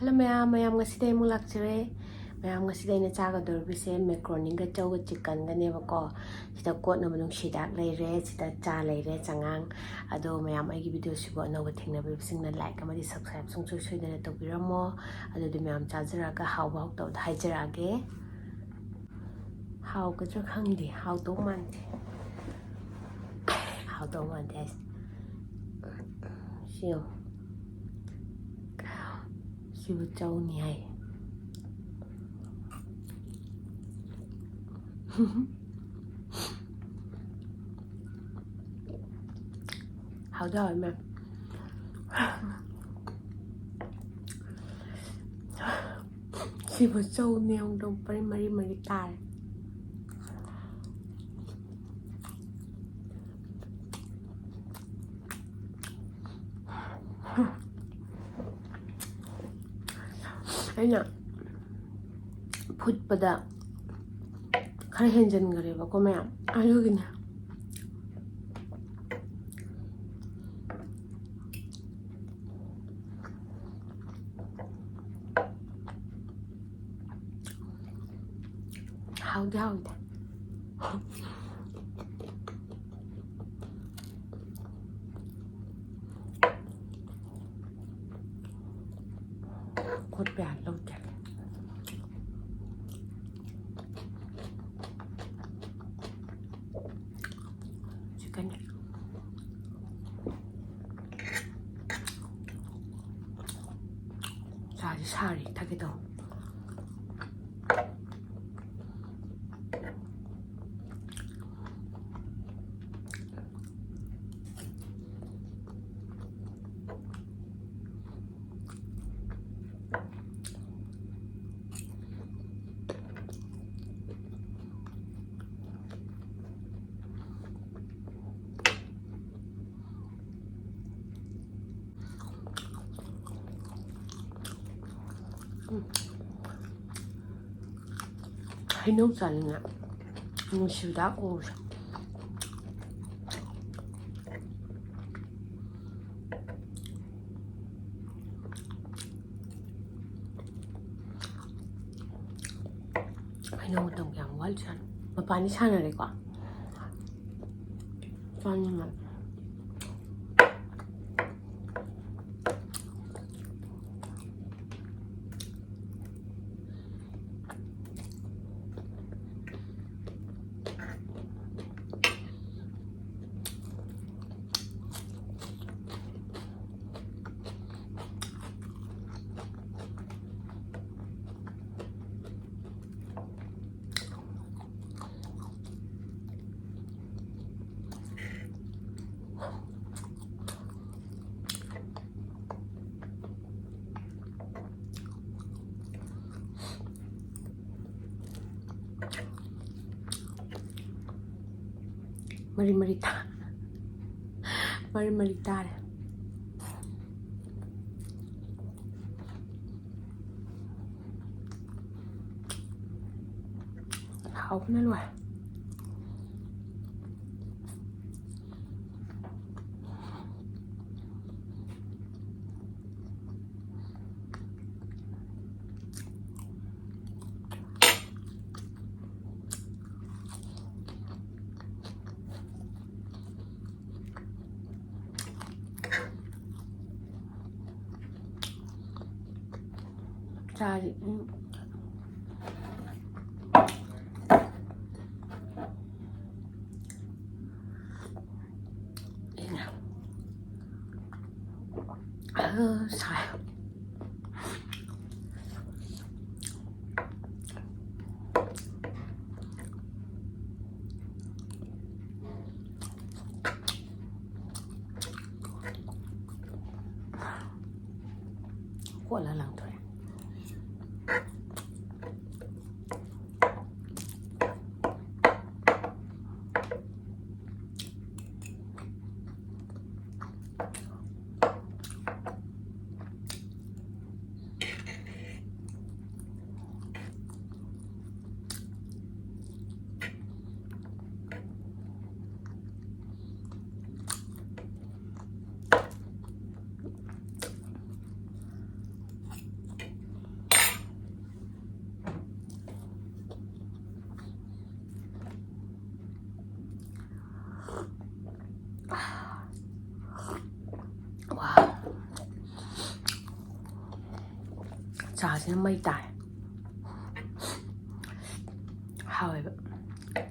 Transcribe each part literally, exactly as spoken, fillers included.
Hello ꯃꯌꯥꯝ, ꯃꯌꯥꯝ ꯉꯁꯤꯗꯤ ꯑꯃꯨꯛ ꯂꯥꯛꯆꯔꯦ꯫ ꯃꯌꯥꯝ ꯉꯁꯤꯗꯤ ꯑꯩꯅ ꯆꯥꯒꯗꯧꯔꯤꯕꯁꯦ macaroniꯒ ꯆꯧꯒ chickenꯒꯅꯦꯕꯀꯣ꯫ ꯁꯤꯗ ꯀꯣꯠꯅꯕ ꯅꯨꯡꯁꯤꯗꯥꯛ ꯂꯩꯔꯦ, ꯁꯤꯗ ꯆꯥ ꯂꯩꯔꯦ, ꯆꯉꯥꯡ꯫ ꯑꯗꯣ ꯃꯌꯥꯝ ꯑꯩꯒꯤ videoꯁꯤꯕꯨ ꯑꯅꯧꯕ ꯊꯦꯡꯅꯕꯤꯕꯁꯤꯡꯅ like ꯑꯃꯗꯤ subscribe ꯁꯨꯡꯁꯣꯏ ꯁꯣꯏꯗꯅ ꯇꯧꯕꯤꯔꯝꯃꯣ꯫ ꯑꯗꯨꯗꯤ ꯃꯌꯥꯝ ꯆꯥꯖꯔꯛꯑꯒ ꯍꯥꯎꯕ ꯍꯥꯎꯇꯕꯗꯣ ꯍꯥꯏꯖꯔꯛꯑꯒꯦ꯫ ꯍꯥꯎꯒꯗ꯭ꯔꯥ ꯈꯪꯗꯦ, ꯍꯥꯎꯗꯧ ꯃꯥꯟꯗꯦ꯫ ꯍꯥꯎꯗꯧ ꯃꯥꯟꯗꯦ ꯍꯥꯏꯁꯦ꯫ ꯁꯤ ꯌꯦꯡꯉꯨ꯫ ꯁꯤꯕꯨ ꯆꯧꯅꯤ ꯍꯥꯏ꯫ ꯍꯥꯎꯗꯤ ꯍꯥꯎꯋꯦ ꯃꯦꯝ꯫ ꯁꯤꯕꯨ ꯆꯧꯅꯦ ꯌꯦꯡꯉꯨ, ꯄꯔꯤ ꯃꯔꯤ ꯃꯔꯤ ꯇꯥꯔꯦ꯫ ꯑꯩꯅ ꯐꯨꯠꯄꯗ ꯈꯔ ꯍꯦꯟꯖꯤꯟꯈꯔꯦꯕꯀꯣ ꯃꯌꯥꯝ, ꯑꯗꯨꯒꯤꯅꯦ꯫ ꯍꯥꯎꯗꯤ ꯍꯥꯎꯗꯦ꯫ ꯈꯣꯠꯄ ꯌꯥ ꯂꯧꯗꯦ꯫ Chicken꯫ ꯆꯥꯁꯦ ꯁꯥꯔꯤ, ꯊꯛꯀꯦ ꯇꯧ꯫ ꯎꯝ꯫ ꯍꯩꯅꯧ ꯆꯥꯅꯤꯡꯉꯦ꯫ ꯅꯨꯡꯁꯤꯕꯗ ꯎꯕꯁꯦ꯫ ꯅꯪ ꯃꯇꯝ ꯀꯌꯥꯝ ꯋꯥꯠꯂꯤ ꯁꯥꯅꯣ? ꯃꯄꯥꯟꯗꯤ ꯁꯥꯟꯅꯔꯦꯀꯣ? ꯆꯥꯅꯤꯡꯉꯦ꯫ ꯃꯔꯤ ꯃꯔꯤ ꯇꯥ ꯃꯔꯤ ꯃꯔꯤ ꯇꯥꯔꯦ꯫ ꯍꯥꯎꯕꯅ ꯂꯣꯏꯔꯦ꯫ ꯆꯥꯁꯤ꯫ ꯎꯝ꯫ ꯑ, ꯁꯥꯏ꯫ ꯀꯣꯠꯂ ꯂꯪꯊꯣꯛꯑꯦ꯫ ꯆꯥꯁꯤꯅ ꯃꯩ ꯇꯥꯏ꯫ ꯍꯥꯎꯋꯦꯕ꯫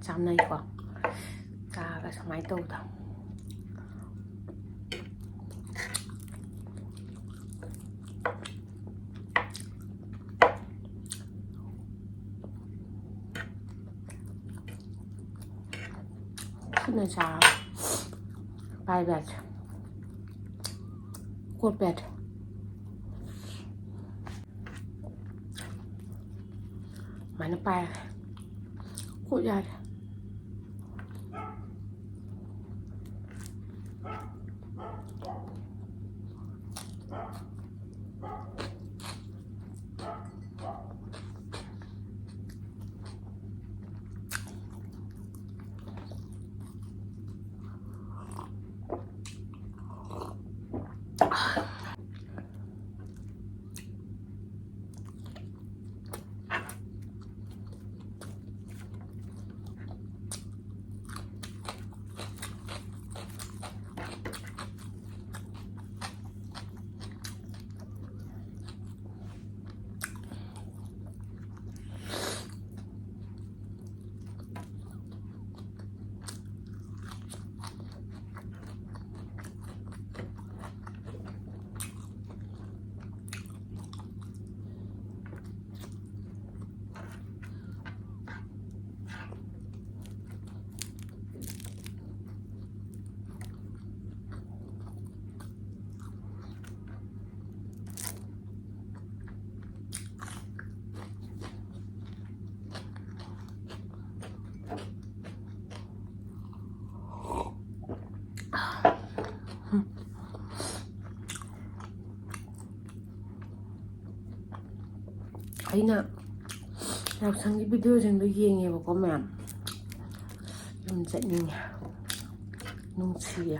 ꯆꯥꯝꯅꯩꯀꯣ꯫ ꯆꯥꯒ ꯁꯨꯃꯥꯏꯅ ꯇꯧꯕꯗꯣ꯫ ꯈꯨꯠꯅ ꯆꯥ ꯄꯥꯏꯕ ꯌꯥꯗ꯭ꯔꯦ꯫ ꯀꯣꯠꯄ ꯌꯥꯗ꯭ꯔꯦ꯫ ꯑꯗꯨꯃꯥꯏꯅ ꯄꯥꯏꯔꯒ ꯀꯣꯠ ꯌꯥꯔꯦ꯫ ꯑꯩꯅ ꯌꯥꯎꯁꯪꯒꯤ ꯚꯤꯗꯤꯑꯣꯁꯤꯡꯗꯣ ꯌꯦꯡꯉꯦꯕꯀꯣ ꯃꯌꯥꯝ꯫ ꯌꯨꯝ ꯆꯠꯅꯤꯡꯉꯦ, ꯅꯨꯡꯁꯤꯌꯦ꯫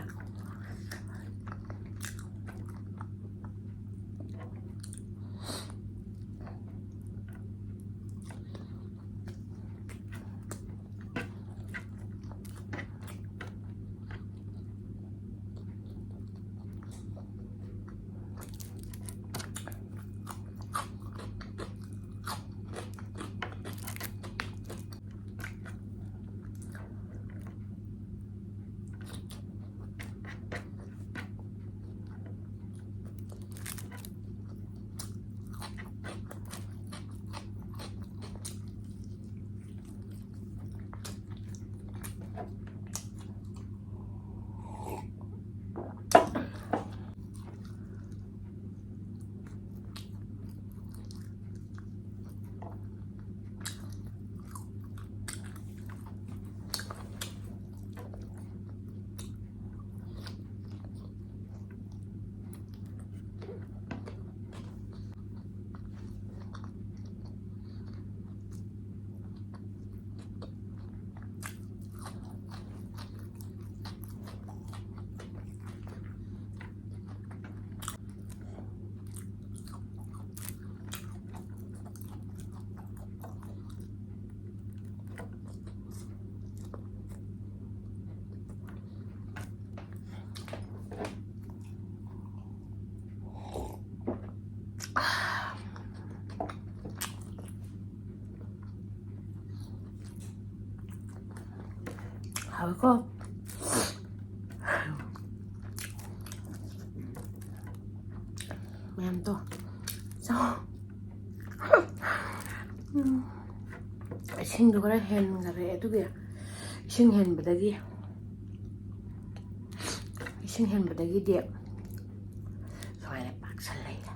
ꯍꯥꯎꯋꯦꯀꯣ꯫ ꯃꯌꯥꯝꯗꯣ ꯆꯥꯎ꯫ ꯎꯝ꯫ ꯏꯁꯤꯡꯗꯣ ꯈꯔ ꯍꯦꯟꯈꯔꯦ, ꯑꯗꯨꯒꯤ ꯏꯁꯤꯡ ꯍꯦꯟꯕꯗꯒꯤ, ꯏꯁꯤꯡ ꯍꯦꯟꯕꯗꯒꯤꯗꯤ ꯁꯨꯃꯥꯏꯅ ꯄꯥꯛꯁꯜꯂꯛꯑꯦ꯫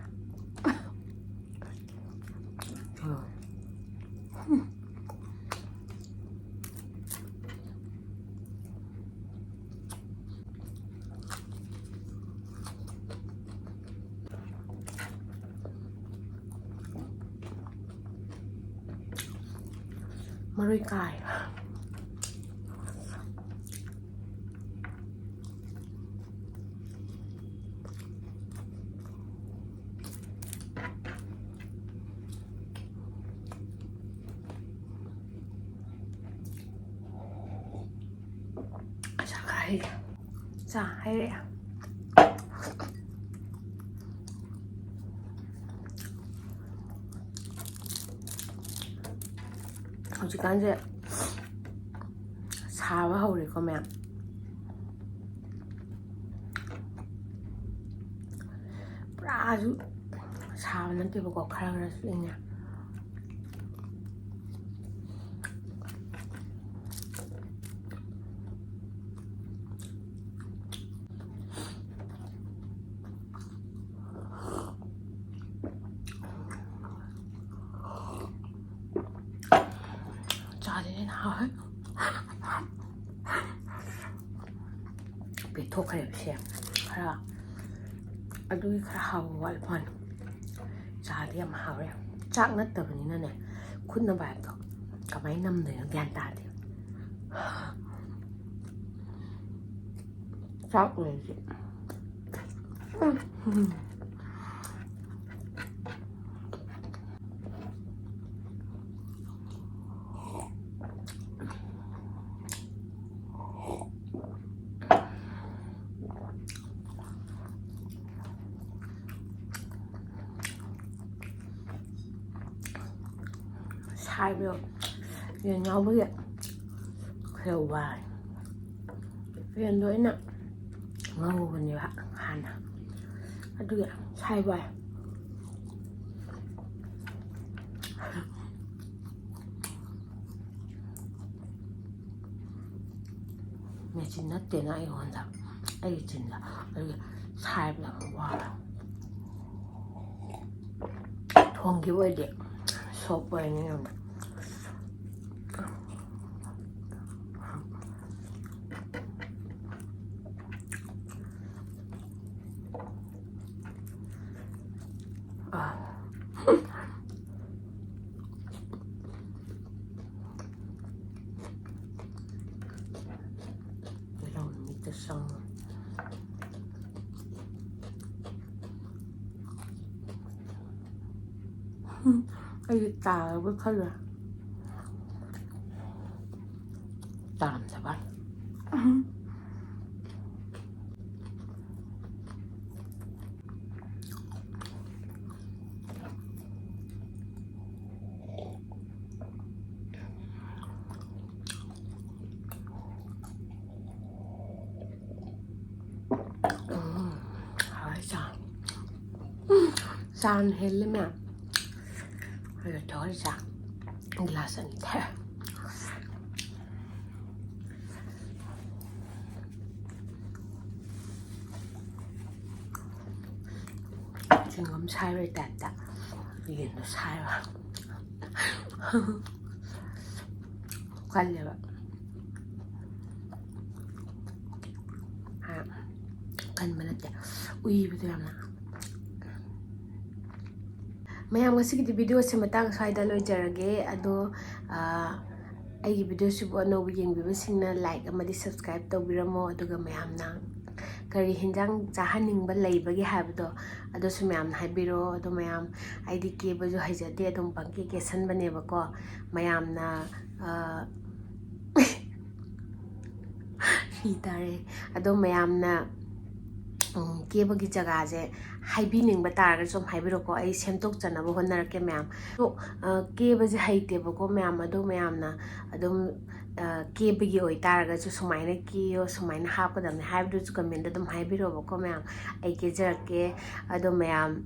ꯎꯝ꯫ ꯃꯔꯣꯏ ꯀꯥꯏ꯫ ꯆꯥꯛ ꯍꯩꯔꯦ꯫ ꯆꯥ ꯍꯩꯔꯦ꯫ ꯍꯧꯖꯤꯛꯀꯥꯟꯁꯦ ꯁꯥꯕ ꯍꯧꯔꯦꯀꯣ ꯃꯌꯥꯝ꯫ ꯄꯨꯔꯥꯁꯨ ꯁꯥꯕ ꯅꯠꯇꯦꯕꯀꯣ, ꯈꯔ ꯈꯔꯁꯨ ꯏꯪꯉꯦ꯫ ꯆꯥꯗꯤ ꯍꯦꯟꯅ ꯍꯥꯎꯋꯦ꯫ ꯄꯦꯠꯊꯣꯛꯈ꯭ꯔꯦꯕ ꯁꯦ꯫ ꯈꯔ ꯑꯗꯨꯒꯤ ꯈꯔ ꯍꯥꯎꯕ ꯋꯥꯠꯄ ꯋꯥꯅꯤ꯫ ꯆꯥꯗꯤ ꯌꯥꯝ ꯍꯥꯎꯔꯦ꯫ ꯆꯥꯛ ꯅꯠꯇꯕꯅꯤꯅꯅꯦ, ꯈꯨꯠꯅ ꯄꯥꯏꯕꯗꯣ ꯀꯃꯥꯏꯅ ꯅꯝꯗꯣꯏꯅꯣ ꯒ꯭ꯌꯥꯟ ꯇꯥꯗꯦ꯫ ꯆꯥꯛ ꯑꯣꯏꯔꯗꯤ꯫ ꯎꯝ꯫ ꯁꯥꯏꯕꯗꯣ ꯌꯦꯟ ꯌꯥꯎꯕꯒꯤ ꯈꯔ ꯋꯥꯏ꯫ ꯌꯦꯟꯗꯣ ꯑꯩꯅ ꯉꯧꯕꯅꯦꯕ ꯍꯥꯟꯅ, ꯑꯗꯨꯒꯤ ꯁꯥꯏꯕ ꯋꯥꯅꯤ꯫ ꯃꯦꯆꯤꯟ ꯅꯠꯇꯦꯅ ꯑꯩꯉꯣꯟꯗ, ꯑꯩꯒꯤ ꯆꯤꯟꯗ, ꯑꯗꯨꯒꯤ ꯁꯥꯏꯕꯗ ꯌꯥꯝ ꯋꯥꯕ꯫ ꯊꯣꯡꯈꯤꯕ ꯑꯣꯏꯗꯤ ꯁꯣꯞ ꯑꯣꯏꯔꯅꯤ ꯌꯥꯝꯅ꯫ ꯑꯥ꯫ ꯇꯤꯜꯍꯧ ꯅꯨꯃꯤꯠꯇ ꯆꯪꯉꯨ꯫ ꯑꯩꯗꯤ ꯇꯥꯔꯕ ꯈꯜꯂꯦ꯫ ꯇꯥꯔꯝꯗꯕ꯫ ꯎꯝ, ꯍꯋꯥꯏ ꯆꯥ꯫ ꯎꯝ, ꯆꯥꯅ ꯍꯦꯜꯂꯦ ꯃꯌꯥꯝ꯫ ꯑꯗꯨ ꯇꯧꯔ ꯆꯥ ꯒꯤꯂꯥꯁ ꯑꯅꯤ ꯊꯛꯑꯦ꯫ ꯆ꯭ꯋꯤꯡꯒꯝ ꯁꯥꯏꯕꯩ ꯇꯥꯏꯞꯇ ꯌꯦꯟꯗꯣ ꯁꯥꯏꯕ꯫ ꯀꯜꯂꯦꯕ꯫ ꯍꯥ, ꯀꯟꯕ ꯅꯠꯇꯦ, ꯎꯏꯕꯗꯣ ꯌꯥꯝꯅ꯫ ꯃꯌꯥꯝ, ꯉꯁꯤꯒꯤꯗꯤ videoꯁꯦ ꯃꯇꯥꯡ ꯁ꯭ꯋꯥꯏꯗ ꯂꯣꯏꯖꯔꯒꯦ꯫ ꯑꯗꯣ, ꯑꯥ, ꯑꯩꯒꯤ videoꯁꯤꯕꯨ ꯑꯅꯧꯕ ꯌꯦꯡꯕꯤꯕꯁꯤꯡꯅ like ꯑꯃꯗꯤ subscribe ꯇꯧꯕꯤꯔꯝꯃꯣ꯫ ꯑꯗꯨꯒ ꯃꯌꯥꯝꯅ ꯀꯔꯤ ꯍꯤꯟꯖꯥꯡ ꯆꯥꯍꯟꯅꯤꯡꯕ ꯂꯩꯕꯒꯦ ꯍꯥꯏꯕꯗꯣ ꯑꯗꯨꯁꯨ ꯃꯌꯥꯝꯅ ꯍꯥꯏꯕꯤꯔꯣ꯫ ꯑꯗꯣ ꯃꯌꯥꯝ, ꯑꯩꯗꯤ ꯀꯦꯕꯁꯨ ꯍꯩꯖꯗꯦ, ꯑꯗꯨꯝ ꯄꯪꯀꯦ ꯀꯦꯁꯟꯕꯅꯦꯕꯀꯣ꯫ ꯃꯌꯥꯝꯅ, ꯑꯥ, ꯐꯤ ꯇꯥꯔꯦ꯫ ꯑꯗꯣ ꯃꯌꯥꯝꯅ, ꯎꯝ, ꯀꯦꯕꯒꯤ ꯖꯒꯥꯁꯦ ꯍꯥꯏꯕꯤꯅꯤꯡꯕ ꯇꯥꯔꯒꯁꯨ ꯑꯗꯨꯝ ꯍꯥꯏꯕꯤꯔꯛꯑꯣꯀꯣ, ꯑꯩ ꯁꯦꯝꯗꯣꯛꯆꯅꯕ ꯍꯣꯠꯅꯔꯛꯀꯦ ꯃꯌꯥꯝ꯫ ꯑꯗꯣ, ꯑ, ꯀꯦꯕꯁꯦ ꯍꯩꯇꯦꯕꯀꯣ ꯃꯌꯥꯝ, ꯑꯗꯣ ꯃꯌꯥꯝꯅ ꯑꯗꯨꯝ ꯀꯦꯕꯒꯤ ꯑꯣꯏꯇꯥꯔꯒꯁꯨ ꯁꯨꯃꯥꯏꯅ ꯀꯦꯌꯣ, ꯁꯨꯃꯥꯏꯅ ꯍꯥꯞꯀꯗꯕꯅꯤ ꯍꯥꯏꯕꯗꯨꯁꯨ comment ꯑꯗꯨꯝ ꯍꯥꯏꯕꯤꯔꯛꯑꯣꯕꯀꯣ ꯃꯌꯥꯝ꯫ ꯑꯩ ꯀꯦꯖꯔꯛꯀꯦ꯫ ꯑꯗꯣ ꯃꯌꯥꯝ,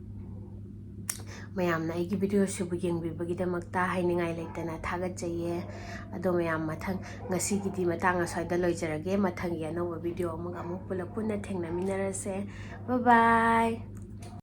ꯃꯌꯥꯝꯅ ꯑꯩꯒꯤ videoꯁꯤꯕꯨ ꯌꯦꯡꯕꯤꯕꯒꯤꯗꯃꯛꯇ ꯍꯥꯏꯅꯤꯡꯉꯥꯏ ꯂꯩꯇꯅ ꯊꯥꯒꯠꯆꯩꯌꯦ꯫ ꯑꯗꯣ ꯃꯌꯥꯝ, ꯃꯊꯪ, ꯉꯁꯤꯒꯤꯗꯤ ꯃꯇꯥꯡ ꯑꯁ꯭ꯋꯥꯏꯗ ꯂꯣꯏꯖꯔꯒꯦ꯫ ꯃꯊꯪꯒꯤ ꯑꯅꯧꯕ video ꯑꯃꯒ ꯑꯃꯨꯛ ꯄꯨꯂꯞ ꯄꯨꯟꯅ ꯊꯦꯡꯅꯃꯤꯟꯅꯔꯁꯦ꯫ Bye bye꯫